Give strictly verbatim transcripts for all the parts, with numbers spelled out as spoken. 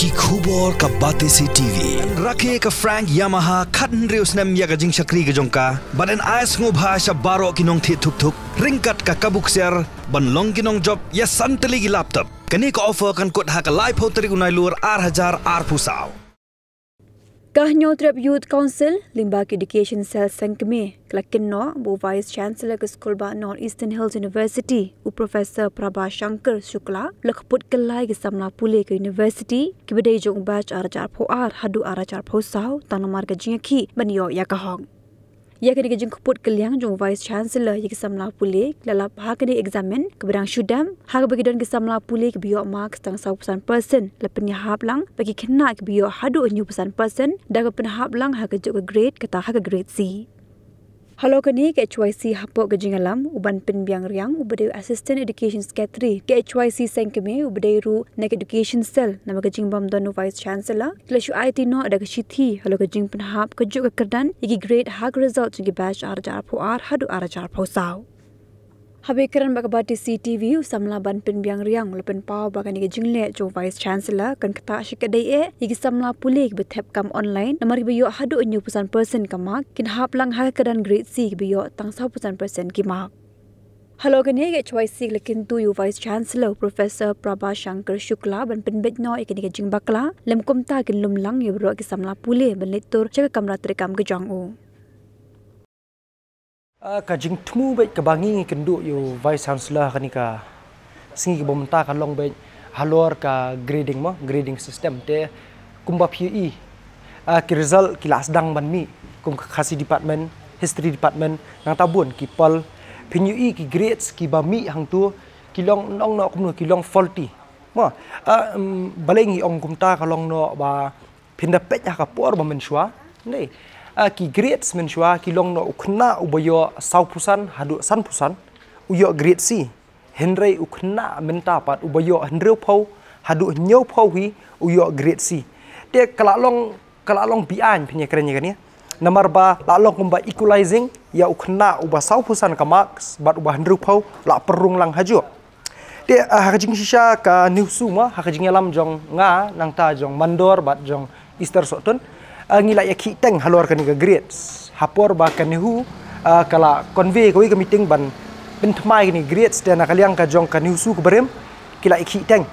Ki khubor ka Batesi T V. Rakhe ka Frank Yamaha khathynriew snem ïa ka jingshakri ka jong ka. Bad yn ai sngewbha sha baroh ki nongthied thuk thuk ryngkat ka kabu ksiar ban long ki nongjop ïa san tylli ki laptop. Kane ka offer kan kut ha ka laiphew tarik u Nailur ar hajar arphew saw. Ka Hynñiewtrep Youth Council lyngba ka Education Cell Sengkmie ka la kynnoh ba u Vice Chancellor ka Skulbah North Eastern Hills University, u Professor Prabha Shankar Shukla, u la kput kylla ïa ki samla pule ka university kiba dei jong u batch ar hajar arphew ar haduh ar hajar arphew saw tang namar ka jingïakhih ban ïoh ïa ka hok. Ïa kane ka jingkput kylliang jong u Vice Chancellor ïa ki samla pule, ki la lap ha kane ka eksamin kaba dang shu dep, ha kaba ki don ki samla pule kiba ïoh marks tang sawphew san percent, la pynïahap lang ba ki khynnah kiba ïoh haduh hynñiewphew san percent da ka pynhap lang ha kajuh ka grade, kata ha ka grade C. Halor kane ka H Y C hapoh ka jingïalam, u Banpynbiang Riang uba dei u Assistant Education Secretary ka H Y C Sengkmie uba dei ruh na ka Education Cell namar ka jingbym don u Vice Chancellor, ki la shu aiti noh da ka shithi halor ka jingpynhap kajuh ka kyrdan ïa ki grade ha ka result jong ki batch ar hajar arphew ar haduh ar hajar arphew saw. Haba ïakren bad ka Batesi T V, u samla Banpynbiang Riang u la pynpaw ba kane ka jingleh jong u Vice Chancellor kan ktah sha ka dei eh ïa ki samla pule kiba thep kam online namar kiba ïoh haduh hynñiewphew san percent ka mark kin hap lang ha ka kyrdan grade C kiba ïoh tang sawphew san percent ki mark. Halor kane ka H Y C ka la kyntu ïa u Vice Chancellor u Professor Prabha Shankar Shukla ban pynbeit noh ïa kane ka jingbakla, lymkumta kin lum lang ïa baroh ki samla pule ban leit tur sha ka kamra treikam ka jong u. Ah, ka jingthmu beit kaba ngi ngi kynduh ïa u Vice Chancellor ha kane ka sngi kaba mynta ka long beit halor ka grading mo, grading system te kumba phi ïohi. Ah, ki result ki la sdang ban mih kum ka Khasi department, History department, nangta bun ki pol. Phin ïohi ki grades kiba mih hangto ki long nongno kumno, ki long faulty. Mo, ah, em, balei ngi ong kumta ka long noh ba phin da peit ha ka por ba mynshuwa. Dei, ah, ki grades mynshuwa ki long noh u khynnah uba ïoh sawphew san haduh sanphew san u ïoh grade C. Hynrei u khynnah mynta pat uba ïoh hynriewphew haduh hynñiewphew hi u ïoh grade C. Te ka la long, ka la long beaiñ phin ïakren ïa kane. Namar ba la long kumba equalizing ïa u khynnah uba sawphew san ka marks bad uba hynriewphew la pynrung lang hajuh. Te, ah, ha ka jingshisha ka NEHUSU mo, ha ka jingïalam jong nga nangta jong Mandor bad jong Easter Sohtun, ah, ngi la ïakhih teng halor kane ka grades. Ha por ba ka NEHU, ah, ka la convene kawei ka meeting ban pynthymmai kane ka grades, te na ka liang ka jong ka NEHUSU ka barim ki la ïakhih teng,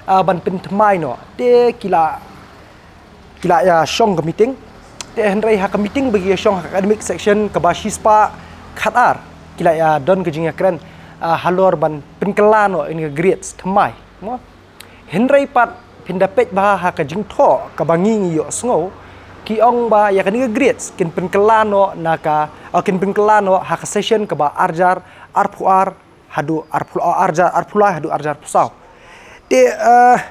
ah, ban pynthymmai noh. Te ki la, ki la ïa shong ka meeting. Te hynrei ha ka meeting ba ki ïa shong ha ka academic section kaba shispah khatar, ki la ïa don ka jingïakren, ah, halor ban pynkylla noh ïa kane ka grades thymmai mo. Hynrei pat phin da peit bha ha ka jingthoh kaba ngi ngi ïohsngew, ki ong ba ïa kane ka grades kin pynkylla noh na ka, ah, kin pynkylla noh ha ka session kaba ar hajar arphew ar haduh arphew, ah, ar hajar arphew lai haduh ar hajar arphew saw. Te, ah,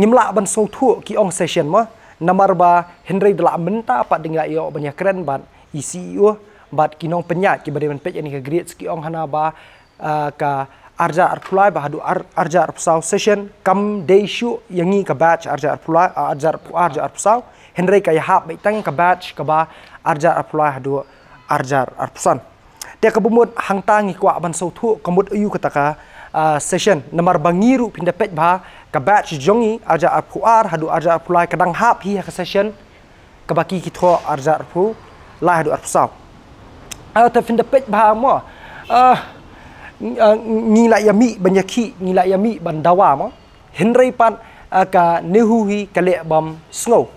ngim lah ban sngewthuh ki ong session mo, namar ba hynrei da la mynta pat da ngi la ïoh ban ïakren bad i C E O bad ki nongpynïaid kiba dei ban peit ïa kane ka grades, ki ong hana ba, ah, ka ar hajar arphew lai bad haduh ar, ar hajar arphew saw session kam dei shuh ïa ngi ka batch ar hajar arphew lai, ah, ar hajar arphew ar, ar hajar arphew saw, hynrei ka ïahap beit tang ka batch kaba ar hajar arphew lai haduh ar hajar arphew san. Te kaba mut hangta ngi kwah ban sngewthuh ka mut aïu kata ka, ah, session. Namar ba ngi ruh phin da peit bha ka batch jong ngi ar hajar arphew ar haduh ar hajar arphew lai ka dang hap hi ha ka session kaba ki ki thoh ar hajar arphew lai haduh arphew saw. Ah, te phin da peit bha mo, ah, ng-, ah, ngi la ïa mih ban ïakhih, ngi la ïa mih ban dawa mo. Hynrei pat, ah, ka NEHU hi ka leh bym sngew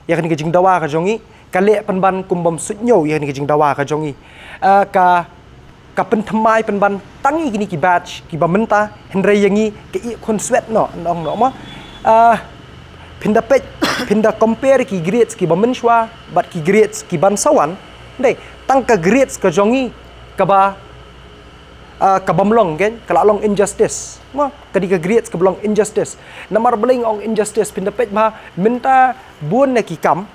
ïa kane ka jingdawa ka jong ngi, ka leh pynban kum bym suidñiew ïa kane ka jingdawa ka jong ngi. Ah, ka, ka pynthymmai pynban tang ïa kine ki batch kiba mynta, hynrei ïa ngi ka ïeh khun swet noh, ong noh mo. Ah, phin da peit, phin da compare ki grades kiba mynshuwa bad ki grades ki ban sa wan. Dei, tang ka grades ka jong ngi kaba, ah, ka bym long, kan, ka la long injustice. Mo, ka dei ka grades kaba long injustice. Namar balei nga ong injustice, phin da peit bha mynta bun na ki kam,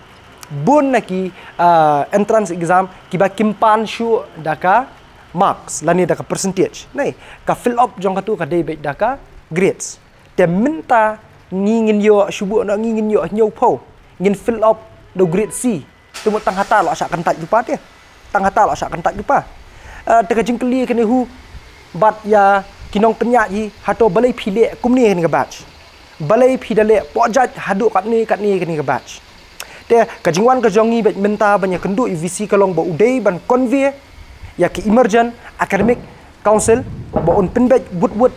bun na ki, ah, entrance exam kiba kim pan shuh da ka marks lane da ka percentage. Dei, ka fill up jong katu ka dei beit da ka grades. Te mynta ngi ngin ïoh shu buh noh, ngi ngin ïoh hynñiewphew, ngin fill up da u grade C. Te mut tang hata la shah kyntait lypa te. Tang hata la shah kyntait lypa. Eh, te ka jingkylli ka NEHU bad ïa ki nongpynïaid hi, hato balei phi leh kumne ha kane ka batch. Balei phi da leh pok jait haduh katne katne kane ka batch. Te ka jingwan ka jong ngi bad mynta ban ïa kynduh ïa u VC ka long ba u dei ban convey ïa ka emergent academic council ba un pynbeit wut wut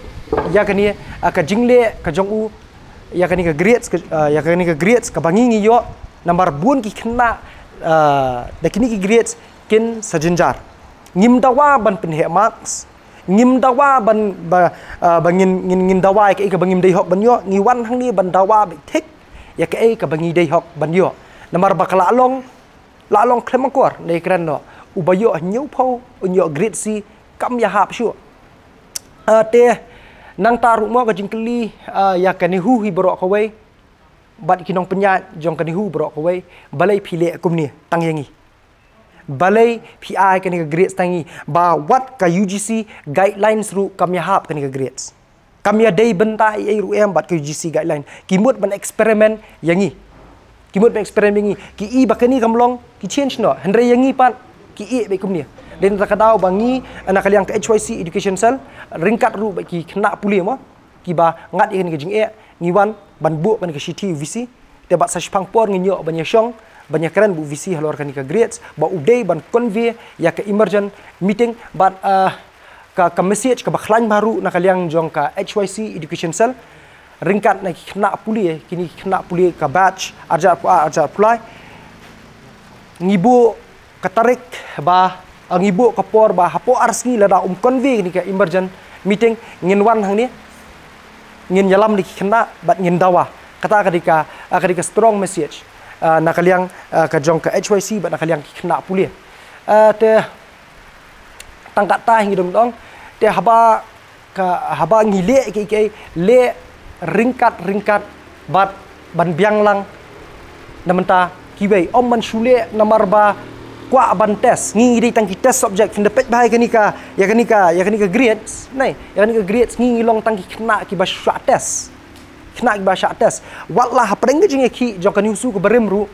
ïa kane, ah, ka jingleh ka jong u ïa kane ka grades ka, ah, ïa kane ka grades kaba ngi ngi ïoh. Namar bun ki khynnah, ah, da kine ki grades kin sa jynjar. Ngim dawa ban pynheh marks, ngim dawa ban ba, ah, ba ngin, ngin, ngin dawa ïa kaei kaba ngim dei hok ban ïoh, ngi wan hangne ban dawa beit thik ïa kaei kaba ngi dei hok ban ïoh. Namar ba ka la long, la long khlem akor, nda ïakren noh, uba ïoh hynñiewphew un ïoh grade C kam ïahap shuh. Ah, te nangta ruh mo ka jingkylli, ah, ïa ka NEHU hi baroh kawei bad ki nongpynïaid jong ka NEHU baroh kawei, balei phi leh kumne tang ïa ngi? Balei phi ai kane ka grades tang ïa ngi? Ba wat ka U G C guidelines ruh kam ïahap kane ka grades. Kam ïadei bynta ei ei ruh em bad ka U G C guideline. Ki mut ban experiment ïa ngi. Ki mut ban experiment ïa ngi. Ki i ba kane kam long, ki change noh. Hynrei ïa ngi pat ki i beit kumne. Dei na ka daw ba ngi na ka liang ka H Y C Education Cell, ryngkat ruh bad ki khynnah pule mo, kiba ngat ïa kane ka jingeh, ngi wan ban buh kane ka shithi u VC. Te bad sa shiphang por ngin ïoh ban ïashong ban ïakren bad u VC halor kane ka grades ba u dei ban convey ïa ka emergent meeting bad, ah, ka, ka message kaba khlaiñ bha ruh na ka liang jong ka H Y C Education Cell ryngkat na ki khynnah pule, kine ki khynnah pule ka batch arhajar arphew ar, arhajar arphew lai. Ngi buh ka tarik ba, ah, ngi buh ka por ba hapoh ar sngi lada um convey kane ka emergent meeting, ngin wan hangne, ngin ïalam da ki khynnah bad ngin dawa. Kata ka dei ka, ah, ka dei ka strong message, ah, na ka liang, ah, ka jong ka H Y C bad na ka liang ki khynnah pule. Ah, te tang katta hi ngi dang ong, te haba ka, haba ngi leh kiei kiei, leh ryngkat ryngkat bad ban biang lang na bynta kiwei, ym ban shu leh namar ba kwah ban test. Ngi ngi dei tang ki test subject. Phin da peit bha ïa kane ka, ïa kane ka, ïa kane ka grades, nai, ïa kane ka grades ngi ngi long tang ki khynnah kiba shah test. Khynnah kiba shah test. Wat la hapdeng ka jingïakhih jong ka NEHUSU kaba rim ruh,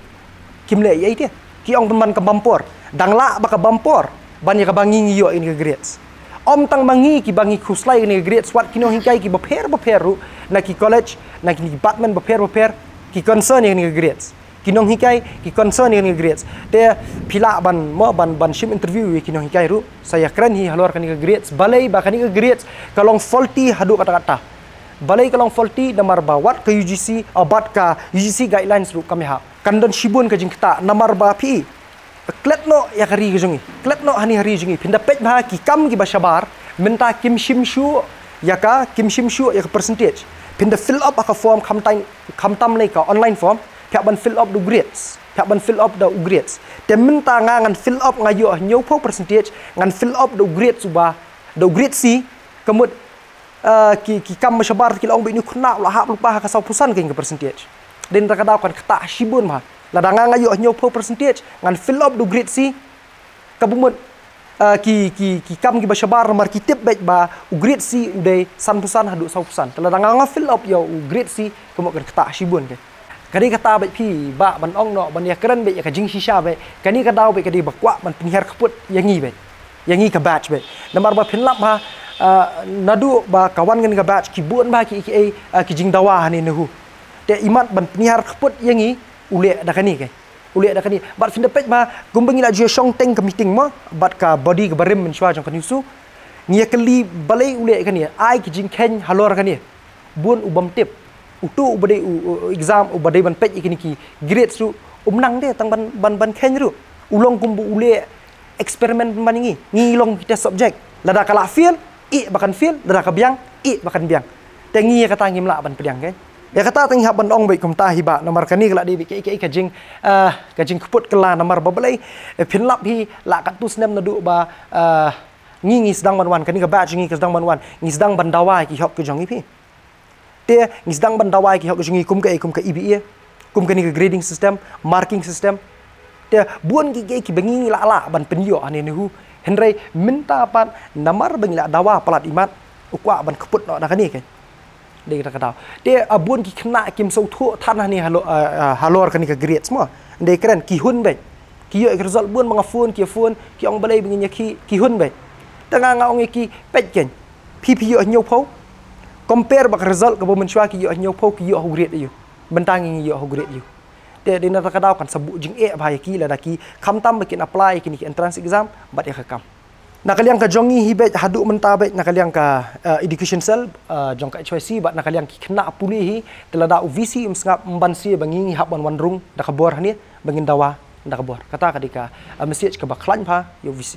kim leh ei ei te. Ki ong pynban ka bam por. Dang lah ba ka bam por ban ïa kaba ngi ngi ïoh ïa kane ka grades. Ym tang ma ngi kiba ngi khuslai ïa kane ka grades, wat ki nonghikai kiba pher ba pher ruh, na ki college, na ki department ba pher ba pher, ki concern ïa kane ka grades. Ki nonghikai ki concern ïa kane ka grades. Te phi lah ban mo, ban, ban shim interview ïa ki nonghikai ruh, sa ïakren hi halor kane ka grades, balei ba kane ka grades ka long faulty haduh katta katta. Balei ka long faulty? Namar ba wat ka U G C, ah, bad ka U G C guidelines ruh kam ïahap. Kan don shibun ka jingktah namar ba phi klet noh ïa ka ri ka jong ngi. Klet noh hangne ha ri jong ngi. Phin da peit bha ki kam kiba shabar mynta kim shim shuh ïa ka, kim shim shuh ïa ka percentage. Phin da fill up ha ka form, kham tam, kham tam lei ka online form, phi hap ban fill up da u grades. Phi hap ban fill up da u grades. Te mynta nga ngan fill up, nga ïoh hynñiewphew percentage, ngan fill up da u grades uba, da u grade C, ka mut, ah, ki, ki kam ba shabar ki la ong ba ine u khynnah u la hap lypa ha ka sawphew san ka percentage. Dei na ka daw kan ktah shibun bha. Lada nga nga ïoh hynñiewphew percentage, ngan fill up da u grade C, kaba mut, ah, ki, ki, ki kam kiba shabar namar ki tip beit ba u grade C u dei sanphew san haduh sawphew san. Te lada nga nga fill up ïa u grade C, ka mut kan ktah shibun ka. Ka dei kata beit phi, bah, ban ong noh, ban ïakren beit ïa ka jingshisha beit. Kane ka daw beit ka dei ba kwah ban pynhiar kput ïa ngi beit, ïa ngi ka batch beit. Namar ba phin lap bha, ah, naduh ba ka wan kane ka batch, ki bun bha ki, ki, eh, ah, ki jingdawa hangne NEHU. Te imat ban pynhiar kput ïa ngi, u leh da kane ka, u leh da kane. Bad phin da peit bha, kumba ngi la ju shong teng ka meeting mo bad ka body kaba rim mynshuwa jong ka NEHUSU, ngi ïakylli balei u leh kane, ai ki jingkheiñ halor kane. Bun u bym tip. Uto uba dei u, u, u exam, uba dei ban peit ïa kine ki grades ruh, um nang de tang ban, ban, ban kheiñ ruh. U long kumba u leh experiment ban ïa ngi. Ngi long ki test subject. Lada ka la fail, ïeh ba kan fail, lada ka biang, ïeh ba kan biang. Te ngi ïa kata ngim lah ban pdiang, keiñ. Ïa kata te ngi hap ban ong beit kumta hi bah, namar kane ka la dei beit ka, ka, ka jing, ah, ka jingkput kylla namar ba balei, eh, phin lap hi la katto snem naduh ba, ah, ngi ngi sdang ban wan, kane ka batch ngi ka sdang ban wan, ngi sdang ban dawa ïa ki hok ki jong ngi phi. Te ngi sdang ban dawa ïa ki hok ki jong ngi kum ka, eh, kum ka E B A, kum kane ka grading system, marking system. Te bun ki, ki, kiba ngi ngi lah lah ban pynïoh hangne NEHU. Hynrei mynta pat namar ba ngi la dawa palat imat, u kwah ban kput noh da kane keiñ. Dei kata ka daw. Te, ah, bun ki khynnah kim sngewthuh than hangne halo-, ah, ah, halor kane ka grades mo. Dei kren ki hun beit. Ki ïoh ïa ka result bun ba nga phone, ki phone, ki ong balei ba ngin ïakhih, ki hun beit. Te nga nga ong ïa ki, peit keiñ. Phi phi ïoh hynñiewphew. Compare bad ka result kaba mynshuwa ki ïoh ha u phew, ki ïoh ha u grade U. Mynta ngi ïoh ha u grade U. Te dei na kata ka daw kan sa buh jingeh bha ïa ki lada ki, khamtam ba kin apply ïa kine ki entrance exam bad ïa ka kam. Na ka liang ka jong ngi hi beit, haduh mynta beit na ka liang ka, eh, education cell, eh, jong ka H Y C bad na ka liang ki khynnah pule hi, te lada u V C um sngap, um banse ba ngi ngi hap ban wan rung da ka bor hangne, ba ngin dawa da ka bor. Kata ka dei ka, eh, message kaba khlaiñ bha ïa u V C.